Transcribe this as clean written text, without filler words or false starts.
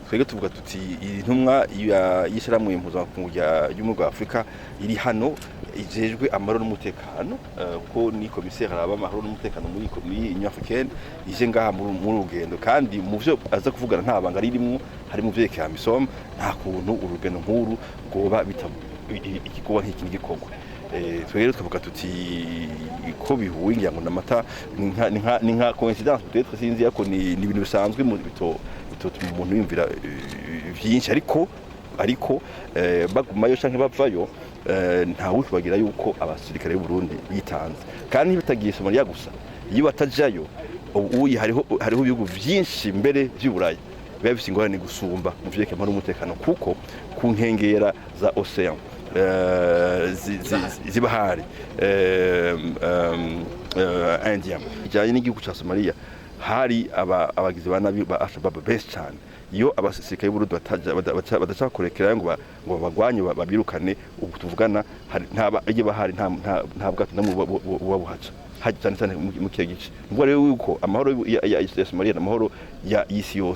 Twebwe tuvuga tuti iyi ntumwa y'ishyirahamwe mpuzamakungu ry'ubumwe bwa Afurika iri hano ijejwe amahoro n'umutekano, kuko ni commissaire araba amahoro n'umutekano muri Union Africaine, ije ngaha muri rugendo, kandi mu vyo aza kuvugana nta banga ririmwo, harimo vyerekeye AMISOM. Nta kuntu urugendo nk'uru rwoba igikorwa nk'iki n'igikorwa. Twebwe rero tukavuga tuti ko bihuye, ngira ngo n'amata ni nka coïncidence peut-être, sinzi, ariko ni ibintu bisanzwe mu bitotuma umuntu yumvira vyinshi. Ariko bagumayo canke bavayo, nta wikwibagira yuko abasirikare b'u Burundi bitanze, kandi ntibatagiye Somalia gusa. Iyo batajayo ubu hariho ibihugu vyinshi mbere vy'Uburayi biba bifise ingorane gusumba mu vyerekeye amahoro n'umutekano, kuko ku nkengera za océan z'ibahari Indien ijanye n'igihugu ca Somalia hari abagizi ba nabi ba Al-Shabaab benshi cyane. Iyo abasirikare b'Uburundi badaca kurekera ngo babagwanye, babirukane, ubu tuvugana nta iyo bahari nta bwato namwe buba buhaca haja, cyane cyane mu kiya gice. Ubwo rero yuko amahoro ya Somalia n'amahoro ya isi yose.